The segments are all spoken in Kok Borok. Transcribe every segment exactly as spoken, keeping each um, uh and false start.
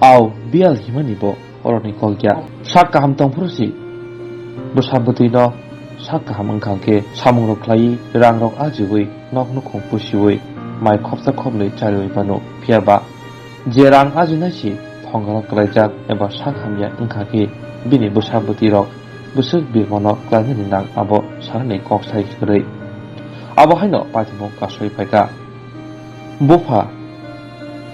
Au, biyal himani bo oroni kok ya. Sak kaham tongphuru si. Bwsa bwtwi no sak kaham wngkha khe samung rok khlaiwi rang rok ajiwi nok nukhung pusiwi mai khopsa khopnwi chariwi mano. Phiya ba je rang ajinai si thongaro kwlaijak eba sak hamya wngkha khe bini bwsa bwtwi rok bwswk birmano kwlainani nang abo sanani kok sai kwrwi. Abo haino paithago kasui phaikha. Bupha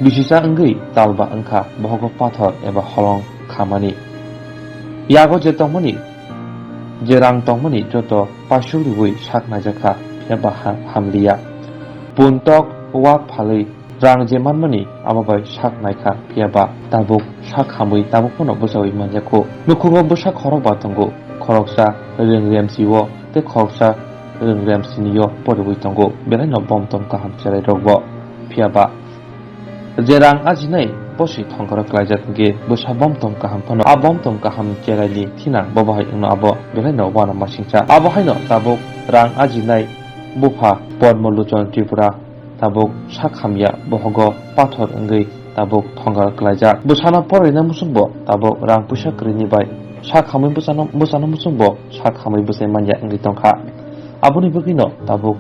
bisisa wngwi talba wngkha bohogo pathor eba holong khamani. Yago je tongmani, je rang tongmani joto paisuk rwui sak naijakha, phiya ba ha-, hamliya. Puntok wak phalwi rang je manmani abo bai sak naikha, phiya ba tabuk sak hamwi tabuk phano bwchaui manjakho. Nukhungo bwsa khorokba tongo, khoroksa rwng remsio tei khoroksa rwng remsinio poriwi tongo, belaino bomtom kaham cherairokbo. Phiya ba je rang ajinai boswi thongkaro klaijak hwnkhe bwsa bomtom kaham phano a bomtom kaham cheraini thinang bo bahai wngno abo belaino uanamasingcha. Abo haino tabuk rang ajinai bupha Padma Lochon Tripura tabuk sak hamya bohogo pathor wngwi tabuk thongkaro klaijak. Bwsano porina musungbo tabuk rang puisa kwrwini bai sak hamwi bwsano, bwsano musungbo sak hamwi bwsai manya wngwi tongkha. Aboni bagwino tabuk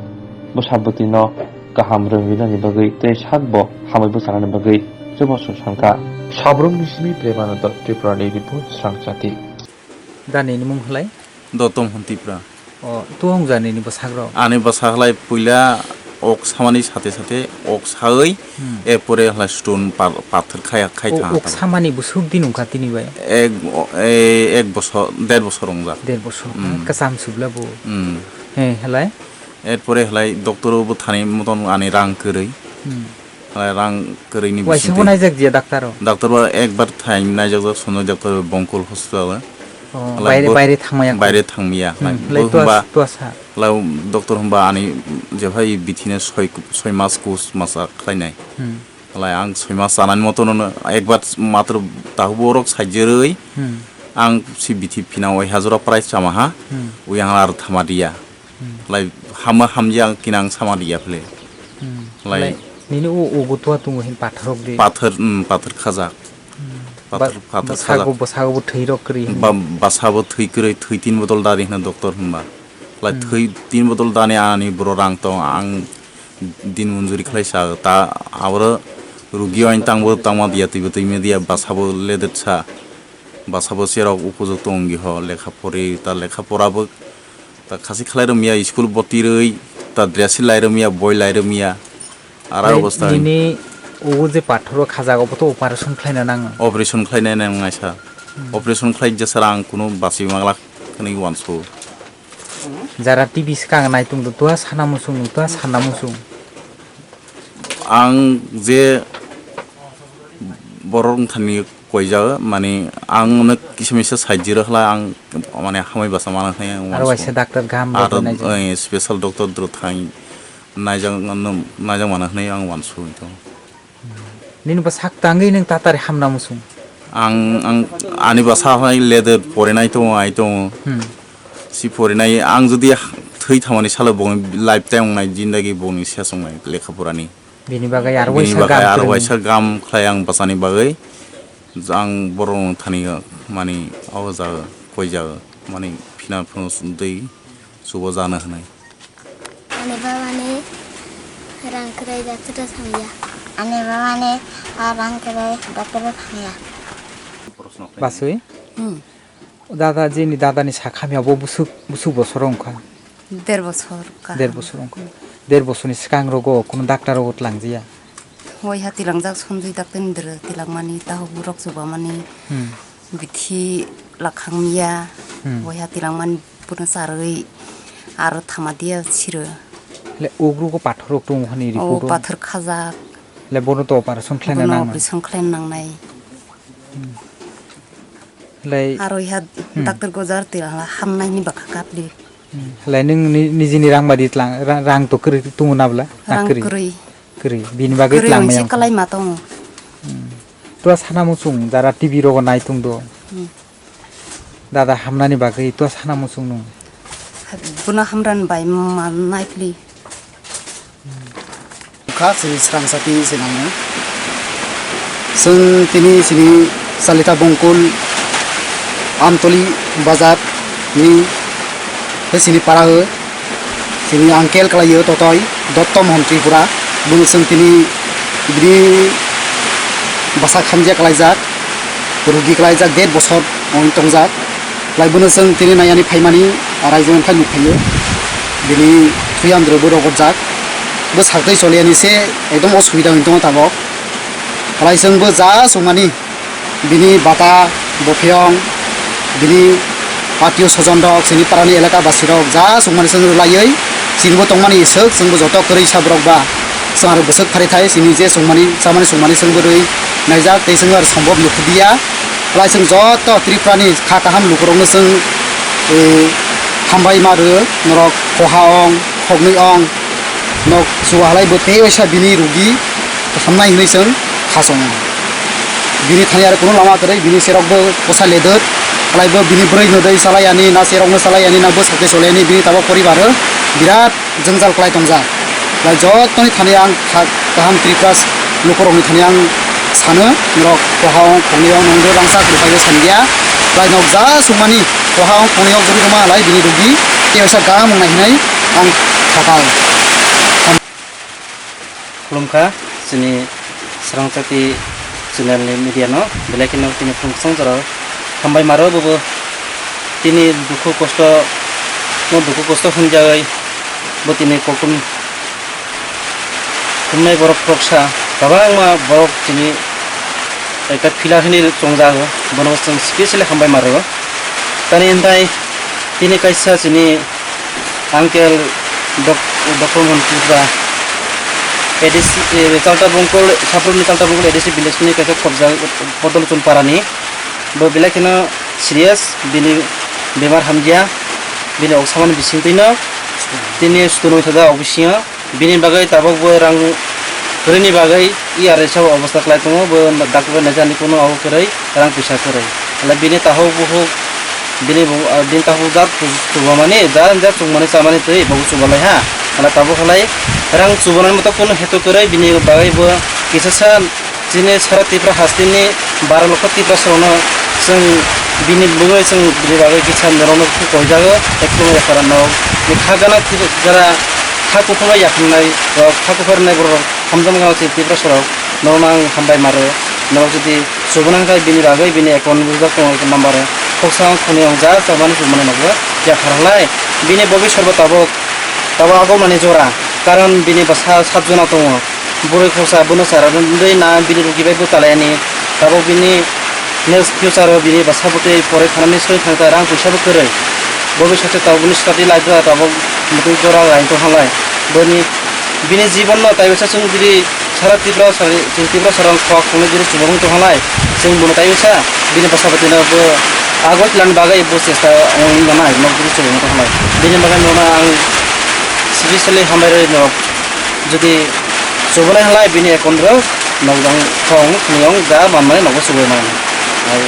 bwsa bwtwino kaham rwngwinani bagwi tei sakbo hamwi bwchanani bagwi chubachu sankha. Sabrumni simi Premananda Tripurani report, Srangchati. Dani ni mung halai? Dotom hwn Tipra. O, tuwang jani ni bwsakro? Ani bwsaklai puila ok samani sate sate ok sawi, hmm, erpore halai stone pa-, pathor khaya khai. O, thang ok thang. Samani bwswk din wngkha tini bai? Ek, o, e, ek bosor, der bosor wngjak. Der bosor. Hmm. Kwcham subla bo. Hmm. He, halai? Erpore halai doctor o bo thani moton ani rang kwrwi. Hmm. Halai rang kwrwini waisa bisingtwi bo naijak je doctor o? Doctor bo ekbar thai naijak jak, Sonjoy doctor Bongkol hospital o. O, halai baire, bo baire thangmaya kho? Baire thangmaya. Hmm, halai bo tuas-, hwnba tuasa? Halai doctor hwnba ani jephai bithine soi, soi mas kus masa khlainai. Hmm. Halai ang soi mas chanani motono ekbar matro tahu borok saijrwi. Hmm. Ang si bithi phina oi hajora price chama ha. Hmm. Ui ang ar thama dia. Hmm. Lai hama hamya ang kinang sama riya phle. Hmm. Lai lai nini u, ugu tua tungo hin pathor rok di. Pathor, um, pathor khajak. Hmm. Pathor, ba-, pathor bwsago, khajak. Bwsago bo thwi rok kwrwi hin. Ba-, bwsa bo thwi kwrwi, thwi tin bodol dari hino doctor hwnba. Lai hmm, thwi tin bodol dani ani boro rang tong ang din munjuri khlai sa ta aboro rugi ain tangbo tangma dia twibo twi media bwsa bo ledet sa. Bwsa bo cherok upojukto wngwi ho lekha pori ta lekha pora bo ta khasi khlai romya, school bo tirwi ta dress lai romya, boi lai romya. Ara obosta nini ugu je pathoro khajak obo to operation khlaina nango. Operation khlaina nang naisa. Hmm. Operation khlai jesa ang kunu basi manglak hwnwi uansu. Jara T V swkang naitung do tua sana musung nung tua sana musung. Ang je borok wngthani koijak, mani ang no kisa misa saijiro hwla ang mane hamwi basa mana hwnwi ang aro uansukha. Waisa doctor gaham aro, rwgwi naijak. Eh, special doctor dro thang naijak, naijak mana hwnwi ang uansukha. Nini bo sak tangwi nwng tatari hamna musung. Ang, ang ani basa hai leather porinai tongo, ai tongo. Hmm. Si porinai ang jodi thwi thamani salo bongni lifetime wngnai jindagi bongni ses wngnai lekha porani. Bini bagwi aro bini waisa bagwi gam aro kwrwngni. Waisa gam khlai ang bachani bagwi. Ang borok thani mani o jaga koi jaga mani phina phunus twi subo jana hwnwi. Ani babani rang kwrwi doctor thangya. Ani babani ah, rang kwrwi doctor thangya. Baswi? Hmm. Dada, jini dadani sak hamya bo busuk, busuk bosor wngkha. Der bosor ka. Der bosor wngkha. Der bosorni swkang rogo kunu doctor rogo twlangjiya. Waiha tilangjak Sonjoi doctor ni dwrwk tilangmani, tahuburok chubamani, hmm, bithi lakhang miya, hmm, waiha tilangmani bono charwi aro thama diya siro. Le ugrugo pathor rok tongo hani report o. O pathor khajak. Le bono to operation khlaina nangnai. Bono operation khlaina nangnai. Hmm. Lai aro iha hmm, doctor gojar tila hamnaini bwkha kapli. Hmm. Lai nung ni, nijini rang badi tlang, ra-, rang to kwrwi tungo na bwla? Na rang kwrwi? Kwrwi. Kwrwi. Bini bagwi kwrwi tlang wngse maya wngkha. Kalai ma tongo. Hmm. Tua sana muchung jara T V rogo nai tong do. Hmm. Dada hamnani bagwi tua sana muchung nung. Bono hamran bai ma naipli. Kha chini swrang sa tini se nangno. Chwng tini chini Chalita Bongkul Amtoli bazar ni tei chini para o chini uncle kalaio totoi Dotto Mohon Tripura. Bono chwng tini bini bwsa khamjak kalaijak, rugi kalaijak, der bosor wng tongjak. Lai bono chwng tini naiyani phaimani, ah, raijoni phai nukphaio. Bini thuyandro bo rogorjak. Bo saktwi choliyani se ekdom osubida wng tongo tabok. Halai chwng bo ja chwngmani bini bata, bophiyong, bini atio sojon rok, chini parani elaka basi rok ja chwngmani chwng rwlaiwi chini bo tongmani swk chwng bo joto kwrwi sa borok ba chwng aro bwswk phari thai chini je chwngmani chamani chwngmani chwng bo rwi naijak tei chwng aro sombhob nukhudiya. Halai chwng joto Tripura ni kha kaham lukurokno chwng, eh, hambai ma rw norok koha ong, khoknwi ong. Nok chuba halai bo tei waisa bini rugi hamnai hinwi chwng khachongo. Bini thani aro kunu lama kwrwi, bini serok bo bwsa ledwk, halai bo bini bwrwi no dei salai ani, na serok no salai ani, na bwsa khe solai ani, bini tabok poribar o birat jwngjal kwlai tongjak. Lai jottoni thani ang kha-, kaham Tripura lukurokni thani ang sano, norok koha ong, khoknwi ong, nongdo rangchak rwphaiwi saniya. Lai nok ja chwngmani koha ong, khoknwi ong, bwrwi rwma halai bini rugi tei waisa gam wngnai hinwi ang khakai. Khulumkha, chini Srangchati channel ni media no, belai kheno tini phung kwchang jora hambai maro bobo tini dukhu kosto no dukhu kosto hwnjagwi bo tini kokum hwnwi borok khoroksa kwbangma borok tini ekta phila hwnwi chongjago, bono chwng specially hambai maro. Tani hwnthai tini kaisa chini uncle Dok-, Doktor Montri ba A D C, eh, Chalta Bongkol, Saproni Chalta Bongkol A D C village ni kaisa khobjak Podol Chun Parani. Bo belai kheno serious, bini bemar hamya, bini oksamani bisingtwino tini sutunwi thajak obisingo. Bini bagwi tabok bo rang kwrwini bagwi E R S o obostha khlai tongo, bo doctor bai naijani kuno abo kwrwi, rang puisa kwrwi. Hala bini tahuk buhuk, bini bu-, ah, bini tahuk jat chu-, chubamani, jat jat chukmani chamani twi bo chubalai ha. Hala tabok halai rang chubanani moto kuno hetu kwrwi, bini bagwi bo kisa sa chini sara Tripura hasteni baro lokho Tiprasarokno chwng bini bugwi chwng bini bagwi kisa norokno koijago, ekdom referendum ni kha gana Tipra-, jara kha kuphurma yakhnai rok, kha kuphur rwnai borok hamjakma gana chini Tiprasarok, norokno ang hambai maro, norok jodi chubana wngkha bini bagwi bini account bujak tongo, account number, khoksa wng khwnwi wng ja chamani chumani nokbo yaphar halai, bini bobisor bo tabok, tabok agomani jora, karon bini bwsa sat jona tongo. Bwrwi khoroksa bono chara wngwi na bini rugi bai bwtalaini. Tabok bini next future o bini bwsa bwtwi poroi thanani soi thangkha rang puisa bo kwrwi. Bo bai sakhe tabok bini study life o tabok muitu jora lain tong halai. Boni bini jibon no tai waisa chwng bini sara Tripura sari, chwng Tripura sara khok khongnai bini chubamung tong halai. Chwng bono tai waisa bini bwsa bwtwi no bo agoi twlani bagwi bo chesta wng nanai nok bini chubamung tong halai. Bini bagwi no ang specially hambai rwi no. Jodi chubunai halai bini account rok nokjang thong niyong ja manmani nogo chubai man. Hai